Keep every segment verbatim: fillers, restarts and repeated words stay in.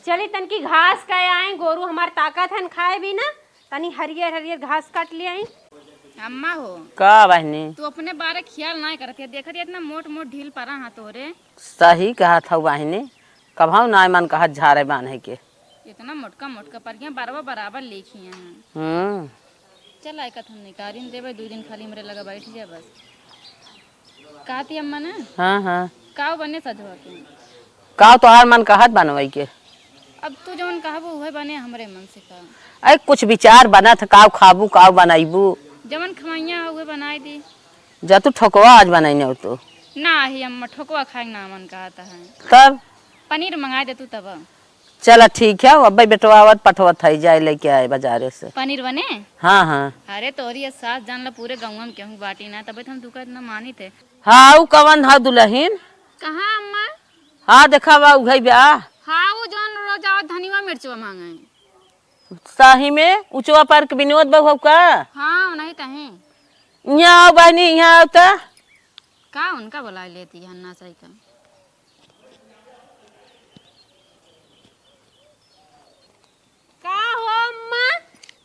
चली तनकी घास कइ आई, गोरू हमार ताकत हन खाए बिना, तनी हरियर हरियर घास काट ले आई। अम्मा हो, का बहिनी? तू अपने बारे ख्याल नाहीं करत है, देखत है इतना मोट मोट ढील परा हाँ तोरे। सही कहत हऊ बहिनी, कभऊ नाहीं मन कहत झारे बान्हे के। इतना मोटका मोटका परिया बरवा बराबर लेखी हैं। हम्म। चल आइका हम निकारिन देबे, दुइ दिन खाली हमरे लगे बैठ जा बस। कहती अम्मा ना? हाँ, हाँ। काव बने सजवा के? काव तोहार मन कहत बनवई के? अब तू जवन कहबू उहे बने हमरे मन से का। अरे कुछ विचार बनत ह, काव खाबू, काव बनइबू? जवन खवइया ह उहे बनाई दी। जा तू ठोकवा आज बनइने हो तो। नाहीं अम्मा, ठोकवा खाए के ना मन कहत है। तब? पनीर मंगाई दे तू तब। चला ठीक है, अब्बे बेटवा आवत पठवत है, जाए लेके आए बाजारे से। पनीर बने? हाँ, हाँ। अरे तोहरी ये सास जान ला पूरे गउँवा में केहू बाटी ना, तबे तो हम तुका इतना मानित है। हाँ, ऊ कवन ह दुलहिन? कहाँ अम्मा? हाँ, देखा बा, उघई बा। हाँ, ऊ जौन रोज आवत धनिया मिर्चवा माँगे। सही में उचवा पर के विनोद बहू का? हाँ, नहीं तहीं। यहाँ आओ बहिनी, यहाँ आओ त। का उनका बुला लेती है, हन्ना सही का। का हो अम्मा?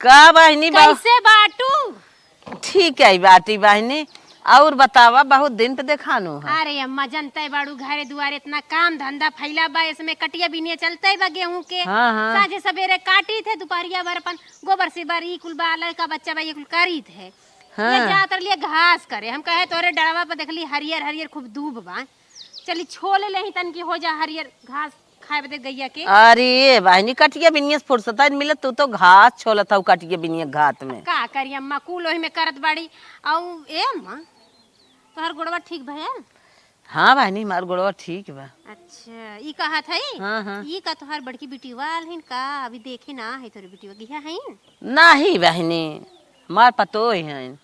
का बहिनी बा-, कैसे बाटू? ठीक है बाटी बहिनी। और बतावा, बहुत दिन पे देखानो है। अरे अम्मा, जनते बाड़ू, घरे दुआरे इतना काम धंधा फैला बा, इसमें कटिया बिनिया चलते बा गेहूं के। हाँ, हाँ। साँझे सबेरे काटी थे, दुपहरिया भर अपन गोबर से बार ई कुल बा, लड़का बच्चा बा, ये कुल करी थे। हाँ। ये जात रहलिए घास करे, हम कहे तोरे डड़वा पर देखली हरियर हरियर खूब दूब बा, चली छोले लेही तनकी हो जा हरियर घास खाए बदे गइया के। अरे बहिनी, कटिया बिनिया से फुर्सत है मिलत, तू तो घास छोलत हऊ कटिया बिनिया घात में। का करी अम्मा, कुल ओही में करत बाड़ी। अउ ए अम्मा, तोहर गोड़वा ठीक भयल? हाँ बहिनी, हमार गोड़वा ठीक बा। अच्छा, ई कहत हई? हाँ, हाँ। ई का तोहार बड़की बिटिया आल हइन का? अभी देखे ना है तोरे बिटिया, गिया हइन? नाहीं बहिनी, हमार पतोह हइन।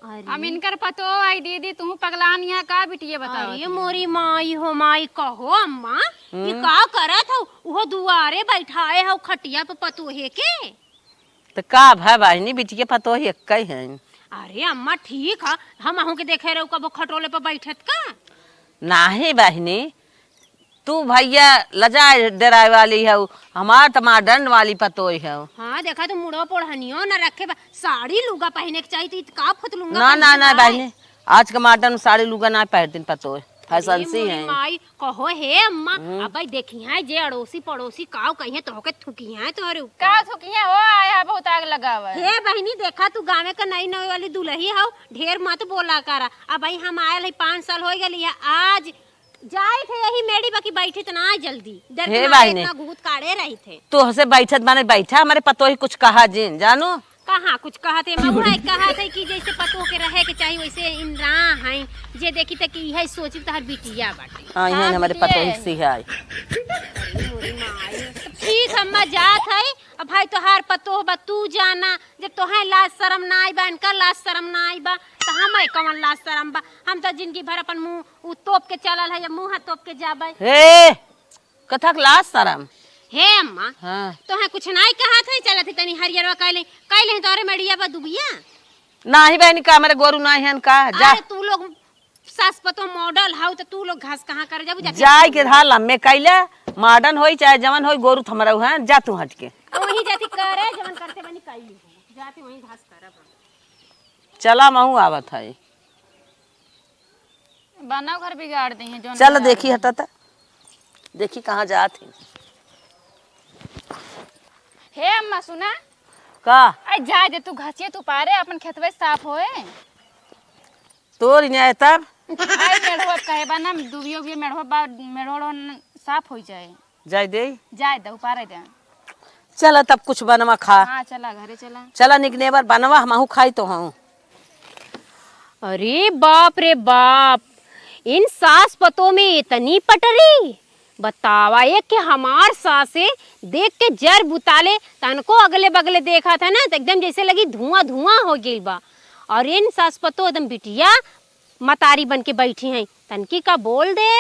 अरे। हम इनकर पतोह आई दीदी, तू पगलान यहाँ का बिटिया बतावत अरे हई? मोरी माई हो माई, कहो अम्मा, ई हम्म। का करत हऊ? उहो दुआरे बैठाए हऊ खटिया पे पतोहे के। त का भा बहिनी, बिटिया पतोह एक्कै हइन। अरे अम्मा ठीक ह, हम अहूँ के देखे रहू कबो खटोले पे बैठत का? नाहीं बहिनी, तू भइया लजाए डेराए वाली हऊ, हमार त modern वाली पतोह हऊ। हाँ, देखा तो मुड़ो पोड़हनियो न रखे बा, साड़ी लुगा पहिने के चाही, तो इ का फुतलुंगा ना, ना, पहिने ना, बा? बहिनी, आज के modern साड़ी लुगा ना पहिरतिन पतोह, fashion अरे सी मोरी हैं। माई, कहो हे अम्मा, हम्म। अबे देखिहैं जे अड़ोसी पड़ोसी काव कहिहैं तोहके थुकिहैं तोहरे ऊपर। का थुकिहैं हो, आया बहुत आग लगावे। हे बहिनी, देखा तू गाँवे क नई नई वाली दुलही हऊ, ढेर मत बोला करा। अबे हम आयल है पाँच साल होइ गइल है, आज जाइत है यही मेड़ी बाकी बैठित ना जल्दी। डर के हे मारे बहिनी। इतना घूत काढ़े रहित है। तोहसे बैठत बाने बैठा, हमरे पतोही कुछ कहा जिन, जानू? कहाँ कुछ कहत है, मऊ है कहत है कि जैसे पतोह के रहे के चाही वैसे इन रहा है। जे देखी त कि यह सोची तहर बिटिया बाटे। हाँ, इहै हाँ, हमरे बिटिया। पतोही सी है। अरे मोरी माई। ठीक अम्मा जात है, अब भाई तोहार पतोह बा तू जाना, जब तोहे लाज शरम ना आई बा, इनका लाज शरम ना आई बा, त हमें कवन लाज शरम बा? हम त जिंदगी भर अपन मुँह उ तोप के चलल है, अब मुँह तोप के जाबे। हे, कथक लाज शरम। हे अम्मा, हाँ। तोहे कुछ नाई कहत है, चलत है तनी हरियरवा कइले, कइले तोरे मेड़िया बा दुबिया। नाहीं बहिनी का, हमरे गोरू नाहीं हन का, जा। अरे तू लोग सास पतोह model हऊ त तू लोग घास कहाँ करे जाबू, जाके जाए के धा लम्मे कइले, modern होई चाहे जवन होई, गोरू त हमरउ हैं, जा तू हट के। वहीं जाती करे, जवन करते बनी कइली हो, जाती वहीं घास करब। चला महू आवत है। बनाओ घर बिगाड़ दे हैं, जौन चल बिगाड़ देखी दे हैं। हटा त। देखी कहाँ जात ही। हे अम्मा सुना। का? अरे जाए दे तू घसिया तू पारे, अपन खेतवे साफ होए। तोर न्याय तब। आई मेढ़वा कहे बा ना, दुबियो उबियो मेढ़वा बा, मेढ़वा न-, साफ होई जाए। जाए दे। जाए दे, उपारे दे। चला तब कुछ बनवा खा। हाँ, चला, घरे चला। चला निकनेबर बनवा, हमहू खाई तो हूँ। अरे बाप रे बाप, इन सास पतोह में इतनी पटरी। बतावा, एक के हमार सासे देख के जर बुताले, तनको अगले बगले देखा था ना, त एकदम जैसे लगी धुआं धुआं हो गइल बा। और इन सास पतोह एकदम बिटिया मतारी बन के बैठी हैं। तनकी का बोल दे,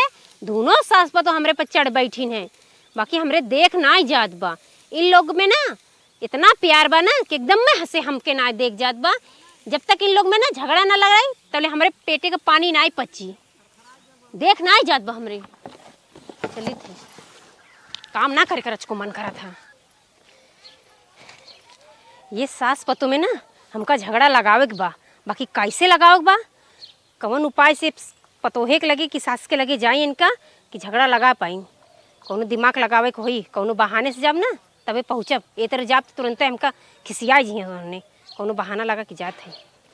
दूनों सास पतोह हमरे पर चढ़ बैठिन हैं, बाकी हमरे देख नाई जात बा। इन लोग में ना इतना प्यार बा ना कि एकदम में हंसे हमके ना देख जात बा। जब तक इन लोग में ना झगड़ा ना लड़ाई, तले हमरे पेटे का पानी नाई पची। देख नाई जात बा हमरे। चलित है। काम ना करे करच को मन करत है। ये सास पतोह में ना हमका झगड़ा लगावे के बा, बाकी कैसे लगावे के बा, कवन उपाय से पतोहे के लगे कि सास के लगे जाई इनका कि झगड़ा लगा पाई। कौनो दिमाग लगावे के होई, कौनो बहाने से जाब ना तबे पहुँचब। ए तरह जाब तो तुरंते हमका खिसिया जिहे उन्होंने, कौनो बहाना लगा कि जात है।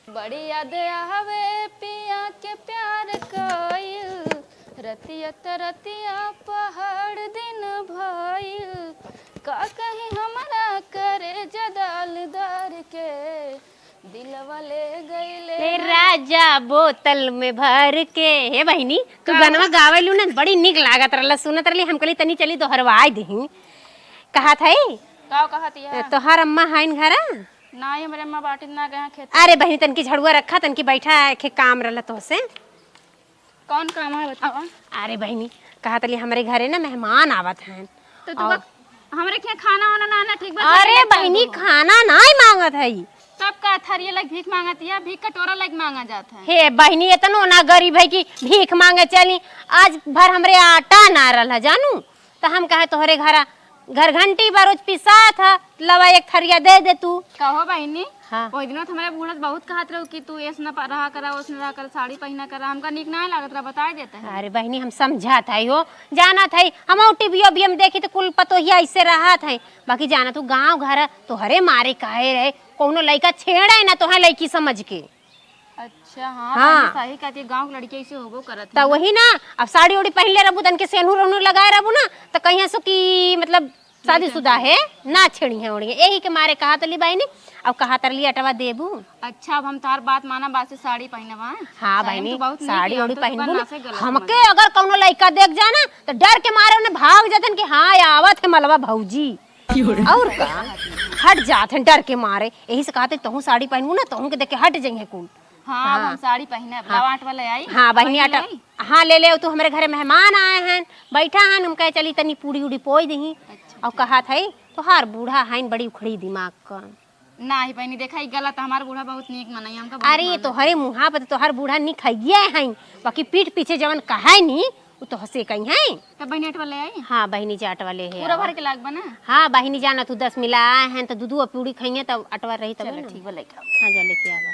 बड़ी याद आवे पिया के प्यार कइल, रतिया त रतिया पहाड़ दिन भइल, का कहीं हमरा करेजा दालदार के, दिलवा ले गइले ले राजा बोतल में भर के। हे बहिनी, तू का? गनवा गावेलू ना, बड़ी नीक लागत रहला, सुनत रहली, हम कहली तनी चली दोहरवाई दही। कहत है, का कहत है? तोहार अम्मा हइन घरा? ना, हमरे अम्मा बाटिन, ना गए हैं खेत। अरे बहिनी, तनकी झड़ुआ रखा, तनकी बैठा, एक काम रहला तोहसे। कौन काम है बतावा? अरे बहिनी, कहत रहली हमरे घरे ना मेहमान आवत हैं। तो तू और बक-, हमरे के खाना वाना ना, ना ठीक बा, अरे खाना बहिनी, खाना नाहीं मांगत है। तब का थरिया लग भीख मांगत या भीख कटोरा लग मांगा जात है? हे बहिनी, इतनो ना गरीब है कि भीख मांगे चली। आज भर हमरे आटा ना रहल है जानू, तो हम कहे तोहरे घरा घर घंटी बा रोज पिसात ह, लवा एक थरिया दे दे तू। कहो बहिनी, हाँ। ओहि दिनों तो हमारे बूढ़ा बहुत कहत रहो कि तू ऐस न प-, रहा करा, ओस न रहा करा, साड़ी पहना करा, हमका नीक ना लागत रहा, बताए देते हैं। अरे बहिनी, हम समझत है हो, जानत है, हम टीवी ओवी में देखी तो कुल पतोहिया ऐसे रहत है, बाकी जानत तू गाँव घर तोहरे मारे कहे रहे, कौनो लइका छेड़े ना तोहे लइकी समझ के। अच्छा, हाँ, हाँ। बहिनी, सही कहती है, गाँव के लड़की ऐसे होबो करत त है ना। वही ना, अब साड़ी ओड़ी पहन ले रहबू, तन के सेनुर ओनुर लगाए रहबू ना, त कहिया सो कि मतलब शादीशुदा है, ना छेड़ी है ओड़ी है। यही के मारे कहा तली बहिनी, अब कहा तरली अटवा देबू। अच्छा, अब हम तार बात माना, बात से साड़ी पहनब, हाँ? हाँ सही में बहिनी, तू बहुत नीक साड़ी है, हम ओड़ी तो पहनबू दुकान ना। से गलत हमके समझ। अगर कौनो लइका देख जाए ना, त डर के मारे उन्हें भाग जातन कि हाँ, आवत है मलवा भौजी। और का? हट जात हैं डर के मारे। यही से कहते, तहूँ साड़ी पहनबू ना, तहूँ के देख के हट जइहें कुल। हाँ, अब हाँ। हम साड़ी पहने, अब हाँ। लावा आटवा ले आई। हाँ, बहिनी, बहिनी आटा, ले आई। हाँ, ले ले, तू हमरे घरे मेहमान आए हैं, बैठा हैं, हम कहे, "चली, तनी पूड़ी उड़ी पोई दही।" अच्छा, और ठीक। कहा था, "तोहार बूढ़ा हैं, बड़ी उखड़ी दिमाग का।" नाही बहिनी, देखा, ई गलत, हमार बूढ़ा बहुत नीक मनई, हमका बहुत अरे, मानत तोहरे है। मुँहा पर तो तोहार बूढ़ा नीक हइये हैं, बाकी पीठ पीछे जवन कहे नी, उ तो हंसे कहीं हैं। तब बहिनी अटवा ले आई? हाँ, बहिनी जाट वाले है, पूरा आवा। भर के लाग बना? हाँ, बहिनी जाना तू दस मिला आए हैं, तो दूधू और पूड़ी खाइए, तब अटवा रही तब चलो, ना। ठीक बा, लेके आओ। हाँ, जा लेके आवा।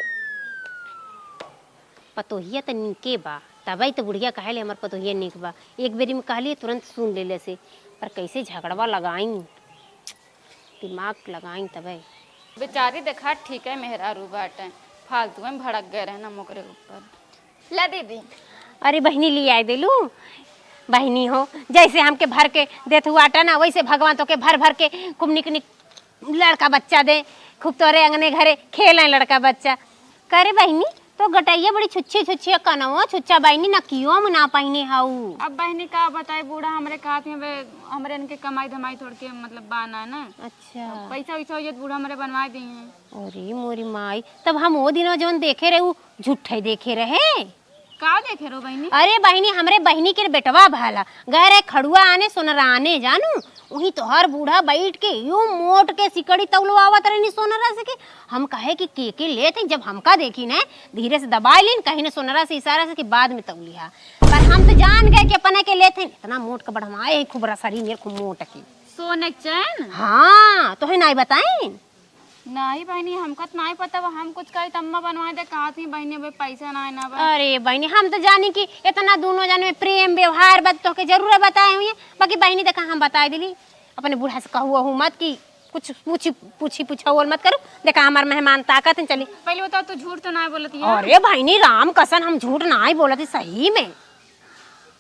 पतोहिया त नीके बा, तबे त बुढ़िया कहे ले, "हमार पतोहिया नीक बा।" एक बेरी में कहलिए, तुरंत सुन लेले से, पर कैसे झगड़वा लगाई, दिमाग लगाई तबे। बेचारी देखा, ठीक है, मेहरारू बाटे, फालतू में भड़क गए रहे ना ओकरे ऊपर। ला दीदी। अरे बहिनी, ले आए देलू। बहिनी हो, जैसे हमके भर के देत हुआ आटा ना, वैसे भगवान तोके भर भर के खूब निक निक लड़का बच्चा दे, खूब तोरे अंगने घरे खेलें लड़का बच्चा। करे बहिनी, तो गटैया बड़ी छुच्छी छुच्छी कनवो छुच्छा बहिनी, ना कियो में ना पहिने हऊ। अब बहिनी का बताई, बूढ़ा हमरे का हाथ में बे-, हमरे इनके कमाई धमाई थोड़ के मतलब बा ना ना। अच्छा। पैसा वैसा हो जात बूढ़ा हमरे बनवा दी हैं। अरे मोरी माई, तब हम वो दिनवा जौन देखे रहे, उ झूठे देखे रहे। का देखे रहो बहिनी? अरे बहिनी, हमरे बहिनी के बेटवा भाला गए रहे खड़ुआ आने सोनराने जानू, वहीं तोहर बूढ़ा बैठ के यूं मोट के सिकड़ी तौलवावत रहनी सोनरा से कि हम कहे कि के के लेत हैं, जब हमका देखी ने धीरे से दबाई लीन, कहीं ने सोनरा से इशारा से कि बाद में तौलिहा, पर हम तो जान गए कि अपने के लेत हैं, इतना मोट के बढ़वाए हैं, खूब रसरी नियर, खूब मोट के। सोने के चैन? हाँ, तोहे नाई बताइन? नाही बहिनी, हमका त नाही पता बा, हम कुछ कही त अम्मा बनवाए दे, कहत ही बहिनी, अबे पैसा नाही ना बा। अरे बहिनी, हम त जानी कि इतना दोनों जन में प्रेम व्यवहार बा, तोहके जरूर बताए हुई, बाकी बहिनी देखा हम बताए दिली, अपने बूढ़ा से कहू अहू मत कि कुछ पूछी, पूछी पुछौल मत करू, देखा हमार मेहमान ताकत है, चली। पहले बताओ, तू झूठ तो नाही बोलत है? अरे बहिनी, राम कसम, हम झूठ नाही बोलत है, सही में।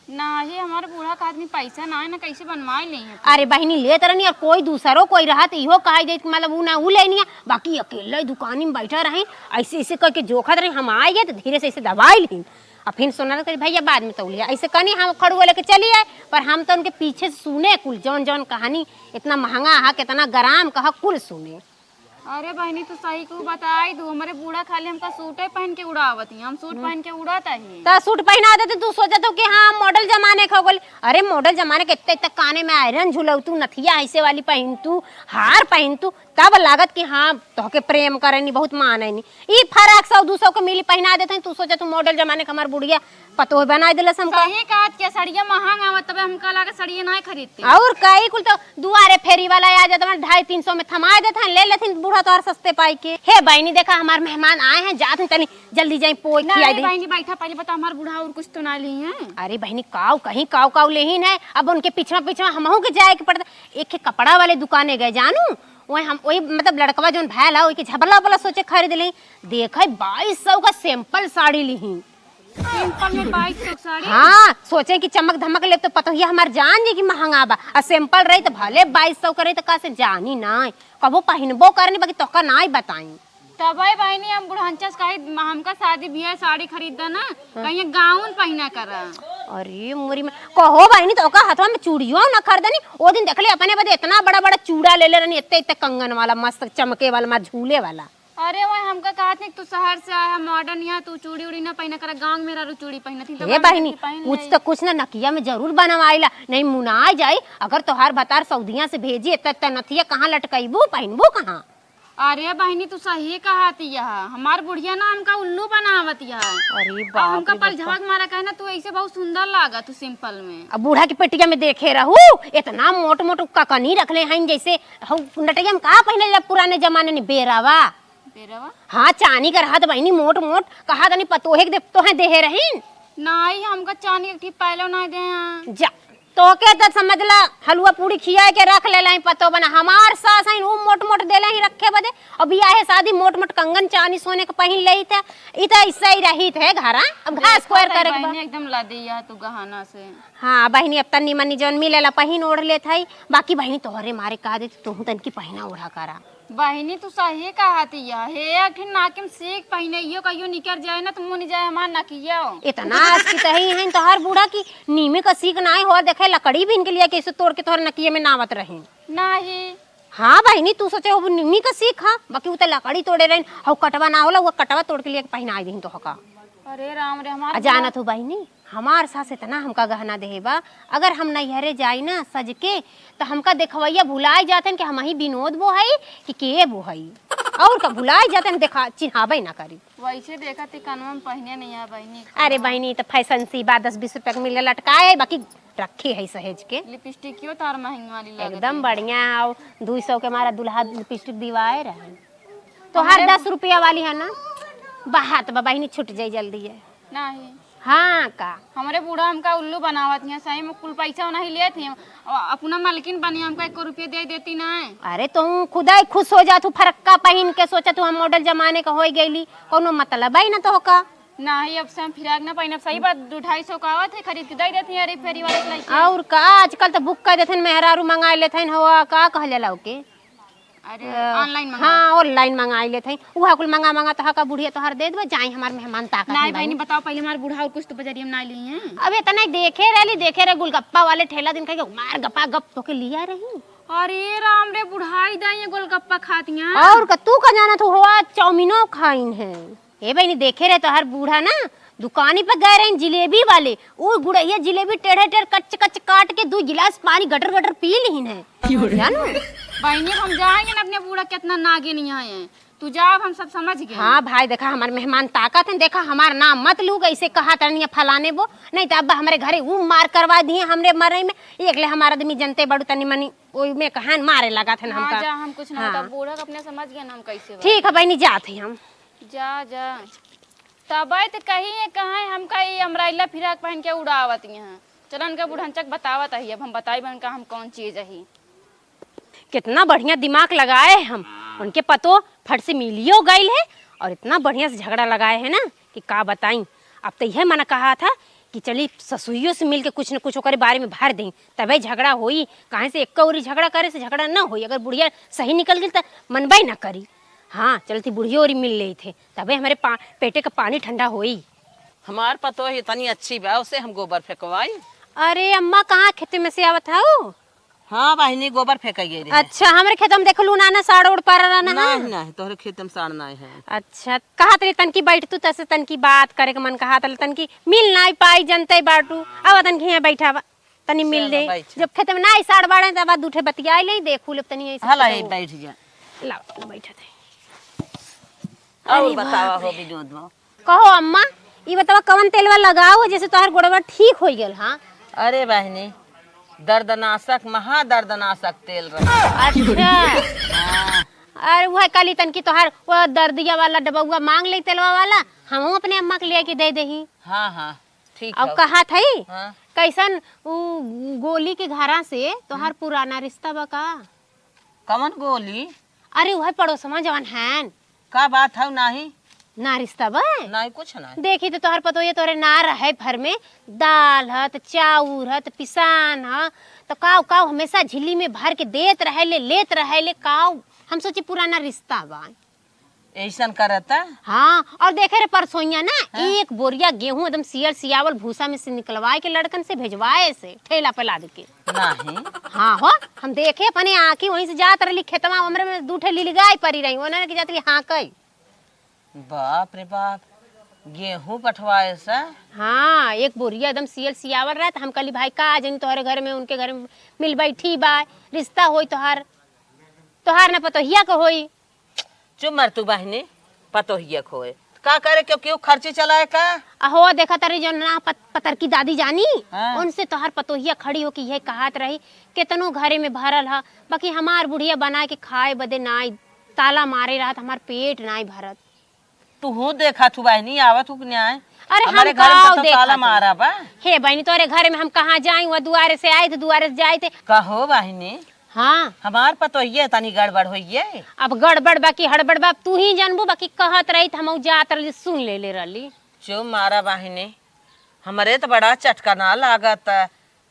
नाही, हमार बूढ़ा का आदमी पैसा ना है ना, कैसे बनवाए लेई है? अरे बहिनी, लेत रहनी और कोई दूसरो कोई रहत, इहो कहाई देत, मतलब ऊ ना ऊ लेनी है, बाकी अकेले दुकानी में बैठा रही, ऐसे ऐसे करके जोखत रही, हम आए गए तो धीरे से ऐसे दबाई ली, और फिर सोना कही, "भैया बाद में तौलिया," ऐसे कहनी हम खड़ुआ लेके चली आए, पर हम तो उनके पीछे से सुने कुल जौन जौन कहानी, इतना महंगा हा, कितना ग्राम कहा, कुल सुने। अरे बहिनी, तू सही कहू, बताई दू, हमरे बूढ़ा खाली हमका सूटे पहन के उड़ावत ही, हम सूट हम्म। पहन के उड़त ही। त सूट पहना देते, तू सोचत हो कि हाँ, मॉडल जमाने के हो गइल। अरे मॉडल जमाने के, इत्ते इत्ते काने में आयरन झुलौतू, नथिया ऐसे वाली पहनतू, हार पहनतू, तब लागत कि हाँ, तोहके प्रेम करेनी, बहुत मानेनी। ई फराक सौ दू सौ के मिली पहना देते हैं, तू सोचत हो मॉडल जमाने के हमार बुढ़िया पतोह बनाइ देलस हमका। सही कहत के सड़िया महंग आवत, तबे हमका लागे सड़िया नाहीं खरीदती। और कई कुल तो दुआरे फेरी वाला आ जात, ढाई तीन सौ में थमा देत हैं, ले लेथिन बूढ़ा तोहर सस्ते पाई के। हे बहिनी, देखा हमार मेहमान आए हैं, जात हैं, तनी जल्दी जाई पोई खियाई नहीं दे। बहिनी, बैठा, पहले बता हमार बूढ़ा और कुछ तो ना ली हैं? अरे बहिनी, काऊ कहीं काऊ काऊ लेहिन है, अब उनके पिछवा पिछवा हमहू के जाए के पड़ता। एक ठे कपड़ा वाले दुकाने गए जानू, वही हम वही मतलब लड़कवा जौन भैल है, वही के झबला उपला सोचे खरीद ली। देखे बाईस सौ का सैंपल साड़ी लिही। सैंपल में बाईस सौ साड़ी? हाँ, सोचे कि चमक धमक लेब तो पतोहिया हमार जान जाई कि महंगा बा। आ सैंपल रही तो भले बाईस सौ के रही तो का से जानी नाई, कबो पहिनबो करनी, बाकी तोका नाई बताई। तबे बहिनी हम बुढ़ंचा से कही, "हमका शादी बियाह साड़ी खरीद दे ना, कहीं गाउन पहिना करा।" अरे मोरी में, कहो बहिनी, तो ओका हथवा में चूड़ियो ना खरीदनी। ओ दिन देखले अपने बदे इतना बड़ा बड़ा चूड़ा ले ले रहनी, इतने इतने कंगन वाला, मस्त चमके वाला, मा झूले वाला। अरे वह हमका कहत नहीं, तू शहर से आया, मॉडर्न यहाँ, तू चूड़ी उड़ी ना पहिना करा, गाँव में रहू चूड़ी पहिनत ही, तो हे गाँव में बहिनी, जाके पहिन कुछ ले। तो कुछ ना नकिया में जरूर बनवाइला, नहीं मुनाई जाई। अगर तोहार भतार सऊदिया से भेजी, इतना इतना नथिया कहाँ लटकैबू, पहिनबू कहाँ? अरे बहिनी, तू सही कहत यह, हमार बुढ़िया ना हमका उल्लू बनावत यह। अरे अब बाप हमका रे बाप। पलझवक मारा कहे ना, तू ऐसे बहुत सुंदर लागत तू सिंपल में। अब बूढ़ा के पेटिया में देखे रहू, इतना मोट मोट ककनी रखले हैं, जैसे हउ नटैया में का पहने जब पुराने जमाने में बेरावा। बेरावा? हाँ, चानी का रहत बहिनी, मोट मोट, कहा तनी पतोहे के दे, तोहे देहे रहीन। नाई, हमका चानी एक ठी पायलो नाई दे हैं। जा, तोहके त समझ ला, हलुआ पूड़ी खियाए के रख ले लाई पतो बना। हमार सास हईन, ऊ मोट मोट देले ही रखे बदे। अब बियाहे शादी मोट मोट कंगन चानी सोने के पहिन लेई थे। ई त ऐसे ही रही थे घर, हाँ? अब घास देखो कोयर तो करे के बा। बहिनी एकदम लदी है तू गहना से। हाँ बहिनी, अब तनी मनी जौन मिलेला पहिन ओढ़ लेत हई। बाकी बहिनी तोहरे मारे कह देती, तोहू तनकी पहिना ओढ़ा करा। बहिनी, तू सही कहत हिया। हे, एक ठिन नाकिम सीख पहिने, इहो कहियो निकर जाए ना, तो मुनि जाए हमार नकियो। इतना आस की तही हैं तोहर बूढ़ा की नीमे का सीख नाई हो, देखे लकड़ी बीन के लिए कैसे तोड़ के तोहर नकिये में नावत रही। नाही। हाँ बहिनी, तू सोचे हो नीमी का सीख, हाँ, बाकी उ तो लकड़ी तोड़े रही, हउ कटवा ना होला, वो कटवा तोड़ के लिए पहिनाई दही तोहका। अरे राम रे, हमार आ जानत हो बहिनी, हमार सास इतना हमका गहना देहे बा, अगर हम नैहरे जाई ना सज के, त हमका देखवैया भुलाई जातन कि हमही विनोद बो हई कि के बो हई। और का भुलाई जातन, देखा, चिन्हाबे ना करी। वैसे देखा ती कनवा में पहिने नहीं है बहिनी। अरे बहिनी, त फैशन सी बा, दस बीस रुपया के मिले लटकाए, बाकी रखे है सहेज के। लिपस्टिकियो तार महंगी वाली लागत एकदम है। बढ़िया है, दुई सौ के हमारा दुल्हा लिपस्टिक दिवाए रहे। तोहार हमरे दस रुपया वाली है ना, बात बा बहिनी, छूट जाई जल्दी है। नहीं। हाँ का? हमरे बूढ़ा हमका उल्लू बनावत हियाँ, सही में कुल पैसा नहीं लेत हियाँ। अ-, अपना मालकिन बनी, हमका एको रुपया दे देती ना। अरे तू खुदा ही खुश हो जात हूँ, फरक्का पहिन के सोचत हूँ हम मॉडल जमाने का होई गईली, कौनो मतलब है ना तोहका। नाही, अब से हम फिराक ना पहिनब, सही बात, दू ढाई सौ का आवत है, खरीद के दे देती है, अरे फेरी वाले से लेके। और का, आजकल तो बुक कर देते हैं, मेहरारू मंगा लेते हैं, हवा का कहल जाला ओके। अरे, अ, online मंगा। हाँ, online मंगाई लेत हई। उहा कुल मंगा मंगा तो हका बुढ़िया तोहार दे देबे, जाई हमार मेहमान ताकत नाई नहीं बहिनी, बानी। बताओ पहले हमार बूढ़ा और कुछ तो बजारिया में ना ली हैं। अब इतना ही देखे रहली, देखे रहे गोलगप्पा वाले ठेला दिन कह के मार गप्पा गप तो के लिया रही। अरे राम रे, बुढ़ाई दाई ये गोलगप्पा खातिया। और का, तू का जाना तू हुआ चाउमीनो खाइन है। ए बहिनी, देखे रहे तोहार बूढ़ा ना, दुकानी पे गए रहे जिलेबी वाले, उ गुड़हिया जिलेबी टेढ़े टेढ़ कच कच काट के दू गिलास पानी गटर गटर पी लिहिन है। जानू? बहिनी, हम जाएंगे ना अपने बूढ़ा, कितना नागिन यहाँ है। तू जाओ, हम सब समझ गए। हाँ भाई, देखा हमार मेहमान ताकत है, देखा हमार नाम मत लू, ऐसे कहा तनिया फलाने बो, नहीं तो अब हमारे घरे ऊ मार करवा दिए हमरे मरई में। एक ले हमार आदमी जनते बड़ू तनी मनी ओई में कहान मारे लगा थे हाँ, हमका। जा, हम कुछ ना हाँ। बता, बूढ़ा के अपने समझ गए ना हम कैसे बा। ठीक है बहिनी, जात है हम। जा, जा। तबे त कही है, कहाँ है हमका ई अमराइला फिराक पहन के उड़ावत यहाँ। चलन के बुढ़नचक बतावत अही, अब हम बताई बन का हम कौन चीज अही। कितना बढ़िया दिमाग लगाए हम। उनके पतो फट से मिलियो गइल है और इतना बढ़िया से झगड़ा लगाए है ना कि का बताई। अब तो यह मन कहा था कि चली ससुइयों से मिल के कुछ न कुछ ओकरे बारे में भर दें, तबे झगड़ा होई। काहे से एक ओरी झगड़ा करे से झगड़ा न होई। अगर बुढ़िया सही निकल गई त मनबे न करी। हाँ, चलती बुढ़ियो ओरी मिल लेई थे, तबे हमारे पा-, पेटे का पानी ठंडा होई। हमार पतोह इतनी अच्छी बा, उसे हम गोबर फेंकवाई। अरे अम्मा, कहाँ खेते में से आवत हऊ? हाँ बहिनी, गोबर फेंक गई रहे। अच्छा, हमरे खेत में देखलू ना, ना साड़ ओड़ पर रहा ना। नहीं, नहीं, तोहरे खेत में साड़ नहीं है। अच्छा, कहत रही तनकी बैठ तू, तसे तनकी बात करे के मन कहत रहे, तनकी मिल नहीं पाई, जनते बाटू। अब तनकी यहाँ बैठा बा, तनी मिल चलो, ले। बैठ। जब खेत में नहीं साड़ बाड़े, तब बाद उठे बतियाई ले, देखू ले तनी ऐसे हला, खेत ये में। बैठ जा। लाओ, तनी बैठा थे। और अरे बतावा बाप हो रे। विनोद बा। कहो अम्मा, ई बतावा, कवन तेलवा लगाओ जैसे तोहार गोड़वा ठीक होइ गल? हाँ। अरे बहिनी, दर्दनाशक, महादर्दनाशक तेल रहे। अच्छा। हाँ। अरे वह काली तन की तोहार वो दर्दिया वाला डबउआ मांग ले तेलवा वाला, हमहू अपने अम्मा के ले के दे देही। हाँ, हाँ, ठीक अब है। कहा थई, हाँ। कैसन उ गोली के घरा से तोहार पुराना रिश्ता बा का? कवन गोली? अरे उहे पड़ोसवा जवन हैन। का बात हौ नाही? ना रिश्ता बा? नाही, कुछ नाही। देखी तो तोहर पतोहिया तोरे ना रहे भर में, दाल ह त चाउर ह त पिसान ह, त काव काव हमेशा झिल्ली में भर के देत रहे ले, लेत रहे ले, काव हम सोची पुराना रिश्ता बा। ऐसन करता? हाँ, और देखे रे परसोइया ना, हाँ। एक बोरिया गेहूं एकदम सियल सियावल भूसा में से निकलवाए के लड़कन से भेजवाए से ठेला पे लाद के। नाही। हाँ हो, हम देखे अपने आँखी वहीं से जात रहली खेतवा, हमरे में दू ठे लीली गाय परी रही, उन्होंने के जात रही हाँकई। बाप रे बाप, गेहूं पठवाए से? हाँ, एक बोरिया एकदम सियल सियावल रहे, त हम कहली भाई का जनी तोहरे घर में उनके घर में मिल बैठी बा, रिश्ता होई तोहार, तोहार ना पतोहिया के होई। चुप मर तू बहिनी, पतोहिया खोए। का करे, क्यों, क्यों खर्ची चलाए का? अहो, देखा तारी जौन ना पत-, पतरकी दादी जानी, हाँ। उनसे तोहार पतोहिया खड़ी होके यह कहत रही, "केतनो घरे में भरल ह, बाकी हमार बुढ़िया बनाए के खाए बदे नाई, ताला मारे रहत, हमार पेट नाई भरत।" तू हूँ देखा थू बहिनी, आवत हूँ कि नाई? अरे, हमरे हम घर में काव तो ताला देखा थू? मारा बा। हे बहिनी, तोरे घरे में हम कहाँ जाई, वह दुआरे से आइत, दुआरे से जाइत। कहो बहिनी, हाँ। हमार पतोहिए तनी गड़बड़ होइए। अब गड़बड़ बा कि हड़बड़ बा, अब तू ही जानबू, बाकी कहत रही त हमहू जात रहली, सुन ले ले रहली। चुप मारा बहिनी, हमरे त बड़ा चटकना लागत,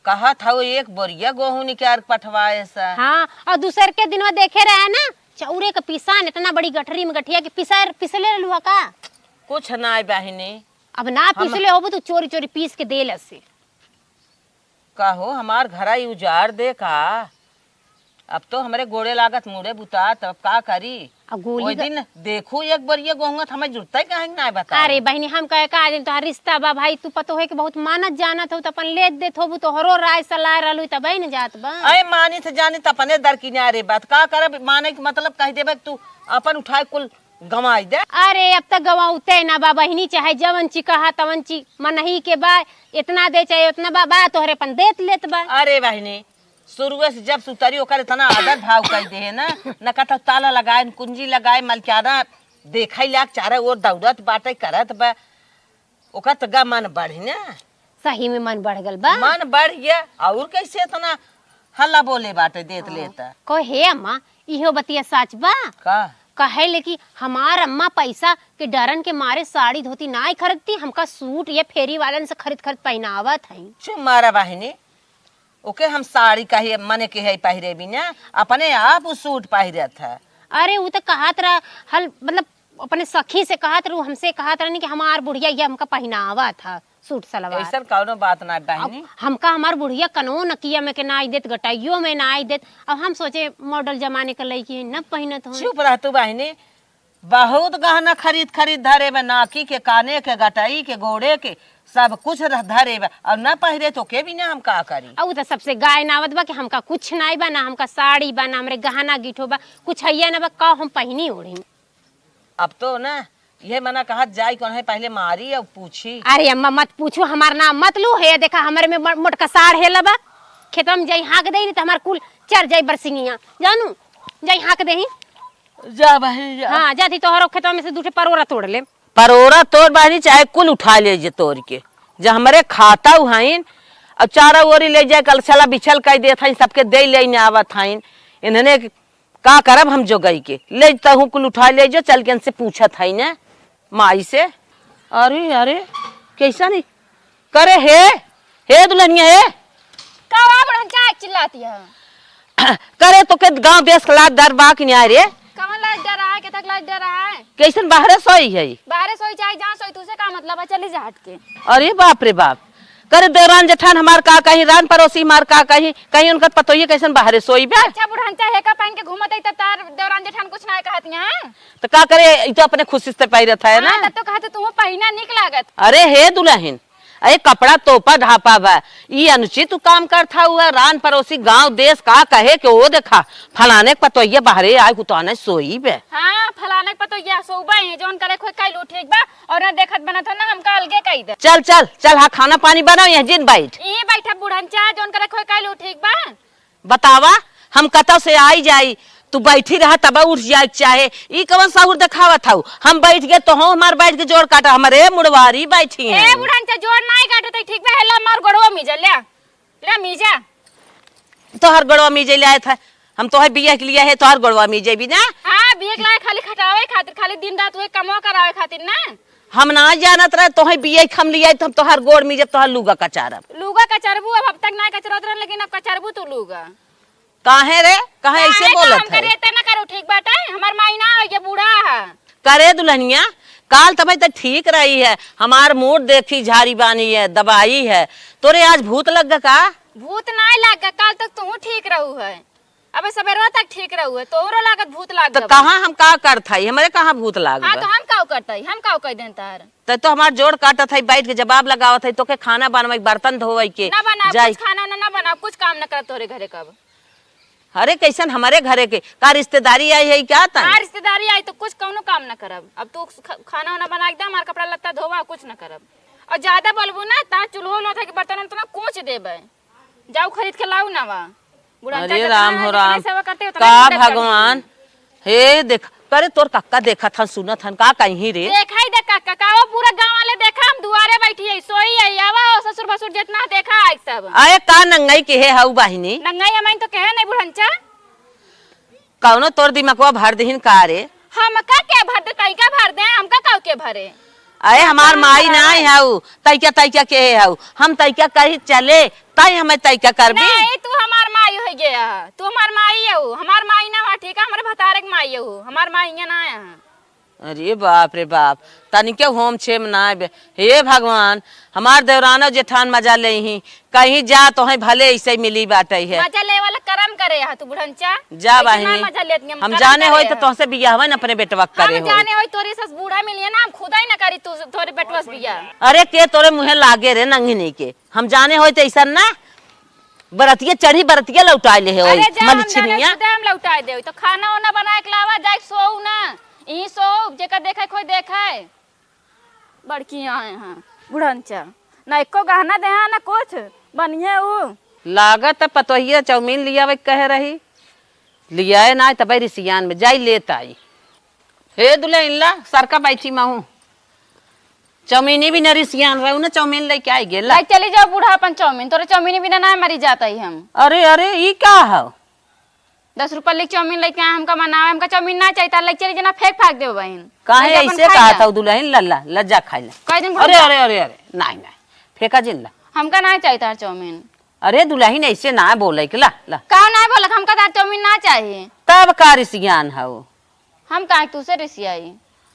कहत हऊ एक बोरिया गोहूं निकाल पठवाए सा। हाँ, और दूसर के दिनवा देखे रहे ना, चौरे के पिसान इतना बड़ी गठरी में गठिया के पिसर, पिसले रहलू हा का? कुछ नाय बहिनी। अब ना हम पिसले होबू तो चोरी चोरी पीस के देलस से। का हो, हमार घरा ई उजाड़ दे का? अब तो हमरे गोड़े लागत मुड़े बुतात, अब का करी? आ गोली ओइ का दिन देखू एक बोरिया गोहुआ त हमें जुटतै काहे के नाय बता। अरे बहिनी, हम कहे का दिन तोहार रिश्ता बा भाई, तू पतोहे के बहुत मानत जानत हो, त अपन लेत देत होबू, तोहरो राय सलाह रहलू, तबे न जात बा। अरे मानी त जानी त अपने दर किनारे बात, का करब, माने के मतलब कह देबे कि तू अपन उठाए कुल गंवाई दे। अरे अब त गंवाउते ना बा बहिनी, चाहे जवन ची कहा तवन ची मनही के बा, इतना दे चाहे उतना बा, बा तोहरे अपन देत लेत बा। अरे बहिनी, शुरुए से जब सुतरी ओकर इतना आदर भाव कइ देहे ना, न कतौ ताला लगाए, न कुंजी लगाए, मलकियाना देखै लाग चारे ओर दौड़त बाटे, करत बा, ओकर त गा मन बढ़ी ना। सही में मन बढ़ गल बा। मन बढ़ गया, और कैसे इतना हल्ला बोले बाटे देत हाँ। लेत। कहो, "हे अम्मा, इहो बतिया सच बा?" का? कहे ले कि हमार अम्मा पैसा के डरन के मारे साड़ी धोती नाय खरीदती, हमका सूट ये फेरी वालन से खरीद खरीद पहनावत हई। चुप मारा बहिनी, ओके हम साड़ी कही मने के है पहिरे बिना, अपने आप उ सूट पहिरत है। अरे उ त कहत रहा हल, मतलब अपने सखी से कहत रहू, हमसे कहत रहनी कि हमार बुढ़िया ये हमका पहिनावत है सूट सलवार। ऐसन कौनो बात ना बहिनी। अब हमका हमार बुढ़िया कनो नकिया में के नाई देत, गटाइयो में नाई देत। अब हम सोचे मॉडल जमाने के लइकी है, न पहिनत हो। चुप रह तू बहिनी, बहुत गहना खरीद खरीद धरे बा, नाकी के, काने के, गटई के, गोड़े के, सब कुछ रह-, धरे बा, और ना पहिरे तो के बिना हम का करी? अउ त सबसे गाय नावत बा कि हमका कुछ नाई बा, ना हमका साड़ी बा, ना हमरे गहना गिठो बा, कुछ हैया ना बा, का हम पहिनी ओढ़ी? अब तो ना, ये मना कहत जाई कौन है, पहले मारी और पूछी। अरे अम्मा मत पूछो, हमार नाम मत लू, हे देखा हमरे में मो-, मोटका साढ़ हेला बा, खेतवा में जाई हाँक देई, नहीं त हमार कुल चर जाई बरसिंगिया, जानू, जाई हाँक देही। जा बहिनी, जा। हाँ, जाती तोहरो खेतवा में से दू ठे परोरा तोड़ ले। परोरा तोड़ बहिनी, चाहे कुल उठा ले जे तोड़ के। जे हमरे खाता हइन, अब चारों ओरी ले जाए, कल छला बिछल कइ देत हइन, सबके दे लेने आवत हइन। इन्हने का करब हम जोगई के? ले तहूँ कुल उठा ले जो, चल के इनसे पूछत हइन। माई से। अरे, अरे, कैसा नहीं? करे हे, हे दुल्हनिया हे। का बा बुढ़न, का चिल्लाती है? करे तो के गाँव देश के लाज डर बा कि नहीं रे? कवन लाज डर है, केतक लाज डर है? कैसन बाहरे सोई है? बाहरे सोई चाहे जहाँ सोई, तुझसे का मतलब है, चली जा हट के। अरे बाप रे बाप, करे देवरान जेठान हमार का कही, रान पड़ोसी हमार का कही, कहीं उनकर पतोहिए कैसन बाहरे सोई बे? अच्छा बुढ़न, चाहे हेका पहन के घूमत है, तब तार देवरान जेठान कुछ ना कहत हैं? तो का करे, ई तो अपने खुशी से पहिरत है ना। हाँ, तब तो कहत तू पहिना निक लागत। अरे हे दुल्हन, अरे कपड़ा तोपा ढापा बा, ई अनुचित काम करत हऊ। रान पड़ोसी गांव देश का कहे के, ओ देखा फलाने के पतोहिया बाहरे आए कुताने सोई बे। हाँ, फलाने के पतोहिया सोबे है, जौन करे खोई कइलू ठीक बा, और ना देखत बनत हो ना हमका अलगे कई दे। चल चल चल, हाँ खाना पानी बनाओ, यहाँ जिन बैठ। ई बैठा बुढ़नचा, जौन करे खोई कइलू ठीक बा। बतावा, हम कतौ से आई जाई, तू बैठी रहा तब उठ जाए के चाहे। ई कवन सहूर देखावत हऊ? हम बैठ गए तो हो हमार बैठ के जोड़ काटा, हमरे मुड़वारी बैठी ए हैं। बुढ़नचा, जोड़ नाई काटत है, ठीक बा, हेला हमार गोड़वा मीजा, ले, ले मीजा। तोहर गोड़वा मीजे ले आए था, हम तोहर बिया के लिए है, तोहर गोड़वा मीजे भी ना। हाँ, बिया के लाए खाली खटावे खातिर, खाली दिन रात वही कमवा करावे खातिर ना। हम ना जानत रहे तोहे बिया के हम लिए आए, तो हम तोहर गोड़ मीजे, तोहर लुगा कचारब। लुगा कचरबू, अब, अब तक ना कचरत रहे, लेकिन अब कचरबू तू लुगा। काहे रे, काहे ऐसे काहे का बोलत हम है? करे, इतना करू ठीक बाटे, हमार माई ना हो, ये बूढ़ा है। करे दुल्हनिया, काल तबे तो ठीक रही है, हमार मूड देखी झारी बानी है, दबाई है, तोरे आज भूत लग गा का? भूत नाय लग गा, काल तक तू ठीक रहू है, अबे सवेरवा तक ठीक रहू है, तोहरो लागत भूत लाग तो गवा। कहाँ हम का करत हई, हमरे कहाँ भूत लाग हाँ, बा? तो हम काउ करत हई, हम काउ कह देन तार? तो, तो हमार जोड़ काटत हई, बैठ के जवाब लगावत हई, तोके खाना बनवाई, बर्तन धोवई के ना बना, जाई। कुछ खाना ना, ना बना, कुछ काम ना करत तोरे घरे कब। अरे, कैसन हमरे घरे के? का रिश्तेदारी आई है क्या तन? हाँ, रिश्तेदारी आई तो कुछ कौनो काम ना करब। अब तू ख-, खाना वाना बना के दे, हमार कपड़ा लत्ता धोवा, कुछ ना करब। और ज्यादा बोलबू ना, ता चूल्हो लोथा के बर्तन उर्तन कूच देबे। जाऊ खरीद के लाऊ ना वा। बुढ़नचा अरे जितना राम हो जितना राम, सेवा करते, उतना का मदद करते। भगवान, हे देख, करे तोर कक्का देखत हन, सुनत हन, का कहीं रे? देखा ही दे कक्का, का वो पूरा गाँव वाले देखा, हम दुआरे बैठी है, सोई है, आवा हो ससुर भसुर जितना देखा है सब। अरे का नंगई के है हऊ बहिनी? नंगई हमाइन तो कहे नहीं बुढ़नचा। कौनो तोर दिमगवा भर दिहिन का रे? हमका के भर दे, तई का भर दे, हमका काउ के भरे? अरे हमार माई ना है ऊ, तई का, तई का के है हऊ? हम तई का कही चले, तई हमें तई का करबी? नहीं, तू हमार माई हो गया, तू हमार माई है ऊ, हमार माई ना हुआ, ठीक है, हमारे भतारे के माई है ऊ, हमार माई यहाँ ना आया है। अरे बाप रे बाप, तनिके होम छेम ना बे। हे भगवान, हमार देवरानो जेठान मजा लेइहीं, कहीं जा तोहें भले ऐसे मिली बाटइ है। मजा लेवे वाला करम करे हा तू बुढ़नचा। जा ऐसे बहिनी, ना मजा लेत हम हम करम जाने करे होई तो हा। तोहसे बियाहवा न अपने बेटवा के हम करे होई। जाने होई तोरे सस बूढ़ा मिलिए ना, हम खुदा ही ना करी तू तोरे बेटवा से बियाह। अरे के तोरे मुँहे लागे रे नंगिनी के, हम जाने होई तो ऐसा ना बरतिया चढ़ी बरतिया लौटाए ले होई अरे जा, हम जाने मलछिनिया। खुदा हम लौटाए दे, तो खाना वाना बनाए के लावा, जाए सोऊ ना, यहीं सोऊ, जेकर देखे कोई देखे। बड़की आए हैं बुढ़नचा, ना एको गहना देहा ना कुछ बनिए ऊ। लागत है पतोहिया चाउमीन लियावे के कहे रही, लियाए ना तबे रिसियान में जाई लेत आई। हे दुल्हन ला सरका बैठी महू, चाउमीनी भी न रिसियान रहू ना, चाउमीन लेके आई गेला। लाई चली जाओ बूढ़ा अपन चाउमीन, तोरे चाउमीनी बिना ना मरी जाता ही हम। अरे अरे ई का है? दस रुपया ले चाउमीन लेके आए, हमका मनावे, हमका चाउमीन ना चाहिए, तार लेके चली जना फेंक फाक देबो बहिन। काहे लेके अपन ऐसे खाई कहा ला। था दुल्हन? ला, ला, ला, जा खाई ला। कई दिन अरे, बुढ़ा अरे, अरे, अरे, नहीं, नहीं, फेंका जिन ला। हमका ना चाहिए तार चाउमीन। अरे दुल्हन ऐसे ना बोले के, ला, ला। का ना बोलक, हमका तार चाउमीन ना चाहिए। तब का रिसियान हऊ? हम काहे तू से रिसियाई?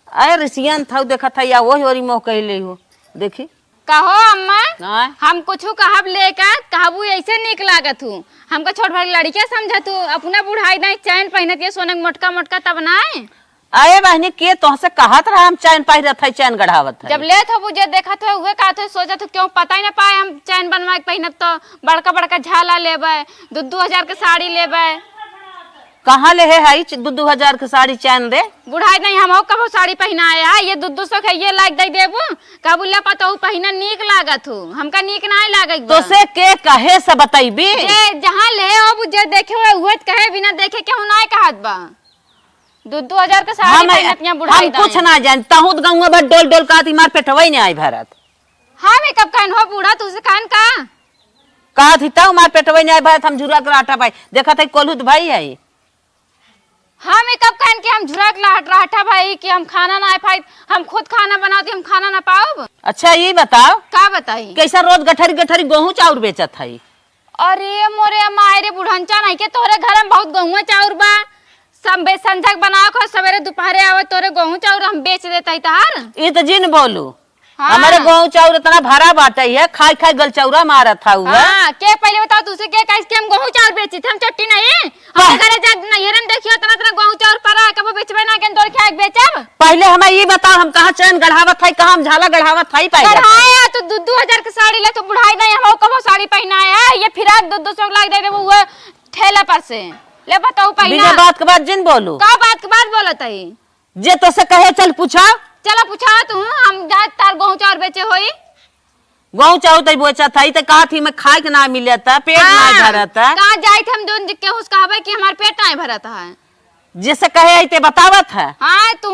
अरे रिसियान था, देखा था या वही ओरी मोह कहले हो। देखी। कहो अम्मा, आय। हम कुछ कहब लेकर, कहबू ऐसे नीक लागत हूँ। हमका छोट भाई लड़किया समझत हूँ, अपना बुढ़ाई नहीं चैन पहनत ये सोने के मोटका मोटका तब नाय। अरे बहनी, के तोहसे कहत रहा हम चैन पहिरत है, चैन गढ़ावत है? जब लेत हो, जे देखत हो, उहे कहत हो, सोचत हो, क्यों पता ही ना पाए हम चैन बनवा के पहिनब तो बड़का बड़का झाला लेबे, दू दू हजार के साड़ी लेबे। कहाँ ले है, है च-, दू दू हजार के साड़ी चैन रे? बुढ़ाई नहीं, हम कबो साड़ी पहिनाए है, ये दू दू सौ के ये लाइक दे देबू, कहबू ले पतोहू पहिना नीक लागत हो, हमका नीक नाय लागत बा। तो से के कहे से बतैबी? जे जहाँ ले हो, जे देखे हो, उहे कहे, बिना देखे केहू नाय कहत बा। दू दू हजार के साड़ी हम, पहिनत यहाँ बुढ़ाई हम कुछ दाई। ना जान, तहूँ तो गौवा भर डोल डोल कहत, मार पेटवई नहीं आई भरत। हाँ, मेकअप कहन हो बूढ़ा, तुझसे कहन का? कहत ही तहूँ मार पेटवई नहीं आई भरत, हम झुरा के राटा पाई। देखत है कोल्हू तो भाई है। हाँ, मेकअप कहन के हम झुरा के लाहट राटा भाई कि हम खाना ना पाई, हम खुद खाना बनाती, हम खाना ना पाउब। अच्छा, ये बताओ, का बताई? कैसा रोज गठरी गठरी गोहूँ चाउर बेचत है? अरे मोरे माय रे बुढ़नचा, नहीं के तोहरे घर में बहुत गोहुआ चाउर बा। सब बे-, संझक बनाओ खो, सवेरे दोपहरे आवे, तोरे गोहूँ चाउर हम बेच देता ही तहार। ई तो जिन बोलू। हाँ। हमारे गोहूँ चाउर इतना भरा बाटे है, खाई खाई गल चौरा मारत था उहे। हाँ, के पहले बताओ तुझसे के कहिस कि हम गोहूँ चाउर बेची थे, हम चट्टी नहीं। हम वाह। घरे जा नैहरे में देखियो इतना इतना गोहूँ चाउर पड़ा है, कबो बेचबे ना के तोरे खाए के बेचब। पहले हमें ई बताओ, हम कहाँ चैन गढ़ावत है, कहाँ हम झाला गढ़ावत है, पाई जाता है। गढ़ाया तो दो दो हजार के साड़ी ले, तो बुढ़ाई नहीं, हम कबो साड़ी पहनाए है, ये फिराक दो दो सौ लाग दे देबो, वो ठेला पर से। ले बताओ पहना। बिना बात के बात जिन बोलू। का बात के बात बोलत है? जे तोसे कहे, चल पूछा। चला पूछा तू, हम जा तार गेहूं चाउर बेचे होई। गेहूं चाउर तई बेचत हई, त कहत ही, "मैं खाए के ना मिलत है, पेट ना हाँ, भरत है।" कहाँ जाइत हम जोन जिक्के हुस कहबे कि हमार पेट ना भरत है। जैसे कहे है, ते बतावत है। हाँ, तू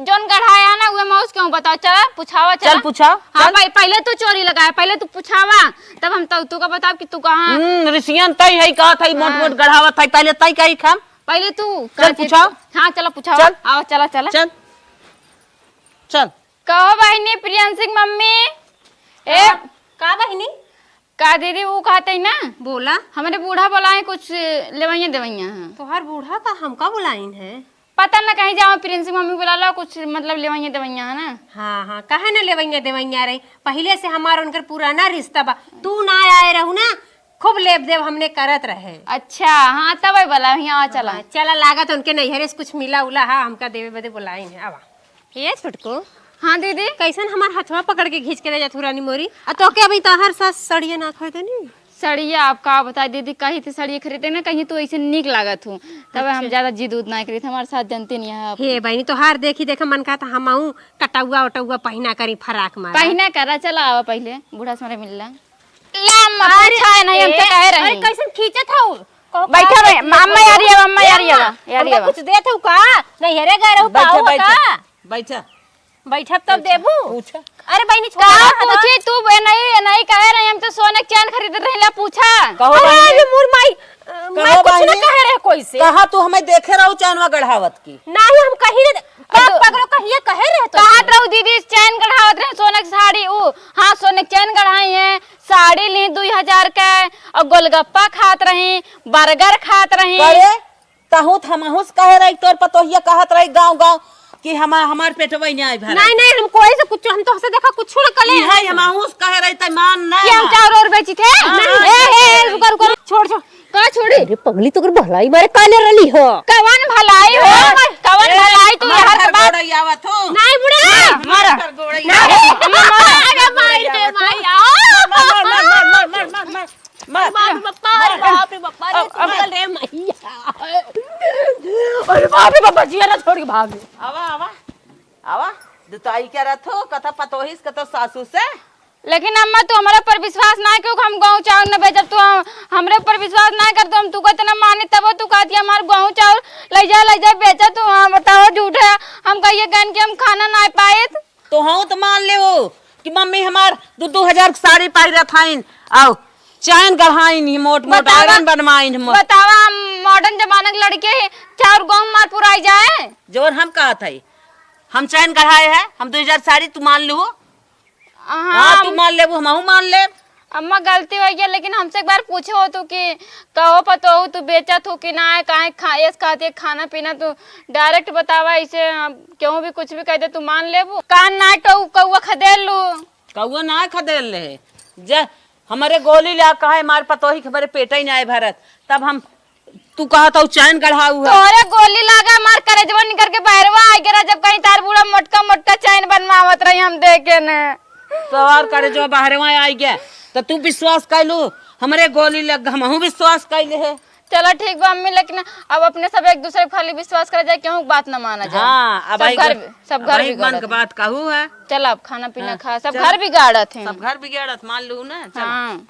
जोन गढ़ाया ना, उहे मौस क्यों बताओ? चला, पूछावा, चल चला। पूछाओ, हाँ चल। भाई, पहले तू चोरी लगाया, पहले तू पूछावा, तब हम तो तू का बताब कि तू कहाँ। हम्म, रिसियन तई है, कहत है, मोट हाँ। मोट गढ़ावत है, पहले तई कही हम। पहले तू चल, कहती पूछाओ। हाँ, चला, पूछावा। चल। आओ, चला, चला। चल। चल। कहो बहिनी, प्रियंशी की मम्मी। ए, का, का बहिनी? का दीदी, ऊ कहत ही ना, बोला। हमरे बूढ़ा बोलाए, कुछ लेवइया देवइया है। तोहार बूढ़ा का हमका बोलाइन है? पता ना, कहीं जाओ, प्रियंशी की मम्मी बुला लो, कुछ मतलब लेवइया देवइया है ना। हाँ, हाँ, काहे ना लेवइया देवइया रही, पहिले से हमार उनकर पुराना रिश्ता बा। तू ना आए रहू ना, खूब लेब देब हमने करत रहे। अच्छा, हाँ, तब आई बोला, हियाँ आ, चला। हाँ, चला, लागत उनके नैहरे से कुछ मिला उला, हाँ, हमका देवे बदे बोलाइन है, आवा। ए छोटको। हाँ दीदी। कैसन हमार हथवा पकड़ के घींच के ले जात हू रानी मोरी? आ तोहके अबहीं तोहार सास सड़िया ना खरीदनी? सड़िया आप का बताई दीदी, कही थी सड़िया खरीदे ना, कही तू ऐसे नीक लागत हू, तब हम अच्छा। ज्यादा जिद उद ना करी थी, हमार सास जनती नहीं है आप। हे बहिनी, तोहार देखी देखा मन कहत हमहू कटौआ ओटौआ पहिना करी, फराक मारा। पहिना करा, चला आवा पहिले, बूढ़ा से हमारे मिल ला। ला अम्मा, अरे, पूछा है नहीं, हम तो ए, कहे रही। अरे, कैसन खींचत हऊ? कहो, बैठा का बे, करत हऊ? अम्मा यारी आवा, अम्मा ए, यारी अम्मा, आवा, यारी हमका आवा। कुछ देत हऊ का? नैहरे गए रहू, बैठा, पाओ बैठा, का? बैठा। बैठब तब पूछा, देबू? पूछा। अरे बहिनी, छोड़ का दे, हटा। पूछी तू, ए नहीं, ए नहीं कहे रही, हम तो सोने के चैन खरीदत रही, ला पूछा। कहो अरे, बहिनी। अरे, मोर माई, अ, कहो मैं कुछ ना बहिनी। कहे रहे कोई से। कहाँ तू हमें देखे रहू चैनवा गढ़ावत की? नहीं, हम कहीं नहीं, अब का तो पकड़ो, कहिए कहे रहे तो। कहत रहू दीदी, चैन गढ़ावत रहे, सोने के साड़ी, ऊ, हाँ, सोने के चैन गढ़ाई है, साड़ी ली दुई हजार के, और गोलगप्पा खात रही, बर्गर खात रही। करे, तहूँ त हमहूँ से कहे रही, तोर पतोहिया कहत रही गाँव गाँव कि हम, हमार पेटवा ही नहीं भरा। नहीं, नहीं, हम कोई से कुछ, हम तोहसे देखा कुछ ना कले। इहे हमहूँ से कहे रही, तै मान ना कि हम ना। चाउर और बेची थे? हाँ, ए, हाँ, ए, ए, रुका, रुका, छोड़, छोड़। का छोड़ी? अरे पगली, तो भलाई मारे काले रली हो। कवन भलाई हो? ए, कवन ए, भलाई तू मार यार घर के बात? गोड़ई आवत हो। नहीं बुढ़ा। मार। मार घर गोड़ई नहीं, आवत हो। अरे माई रे माई, आ। मार, मार, मार, मार, मार, मार, मार। मार। बाप रे बाप, अरे बाप रे बाप, अरे अब, अब, सुनल रे मैया। अरे बाप रे बाप, जिया ना छोड़ के भाग। आवा, आवा, आवा। दुताई क्या रहत हो? कथा पतोहिस, कथा सासू से। लेकिन अम्मा, तू हमरे ऊपर विश्वास ना क्यों, हम गेहूं चाउर न बेचब, तू हम, हमरे ऊपर विश्वास ना कर, तू हम तू को इतना मानी, तब तू कहती हमार गेहूं चाउर ले जा, ले जा, बेचा तू, हाँ, बताओ, झूठ है, हम कहिए गन के हम खाना ना पाइत। तो हाँ, तो मान ले वो कि मम्मी हमार दो, दो हजार के साड़ी पाई रहत हईन, आओ, चैन गढ़ाइन ही मोट मोट, बतावा, आयरन बनवाइन ही मोट। बतावा, हम मॉडर्न जमाना के लड़के हैं, चाउर गेहूं मार पुराई जाए। जोर हम कहत हई, हम चैन गढ़ाए है, हम दो हजार साड़ी तू मान लू। हाँ, हाँ, तू हम मान लेबू, हमहू मान लेब। अम्मा, गलती हो गया, लेकिन हमसे एक बार पूछे हो तू कि कहो पतोहू, तू बेचत हो कि ना है, काहे खा-, एस खातिर खाना पीना तू direct बतावा, इसे हम केहू भी कुछ भी कह दे, तू मान लेबू? कान ना तो कौआ खदेल लू। कौआ ना खदेल ले, जे हमरे गोली ला कहे मार पतोही के हमरे पेट ही ना भरत, तब हम तू कहत हऊ चैन गढ़ाऊ है। तोरे गोली लागा, मार करेजवा निकर के बहरवा आ गया, जब कहीं तार बूढ़ा मोटका मोटका चैन बनवावत रही हम देखे ने। तोहार करेजवा बहरवा आ गया, तो तू विश्वास कैलू, हमरे गोली लग, हमहू विश्वास कैले है। चला ठीक बा अम्मी, लेकिन अब अपने सब एक दूसरे पे खाली विश्वास करा जाए, केहू के बात न माना जाए। हाँ, अब सब आई घर, घर, सब अब घर आई मन बिगाड़त के है। बात कहू है। चला अब खाना पीना हाँ, खा, सब चला। घर बिगाड़त है। सब घर बिगाड़त, मान लू ना, चला। हाँ।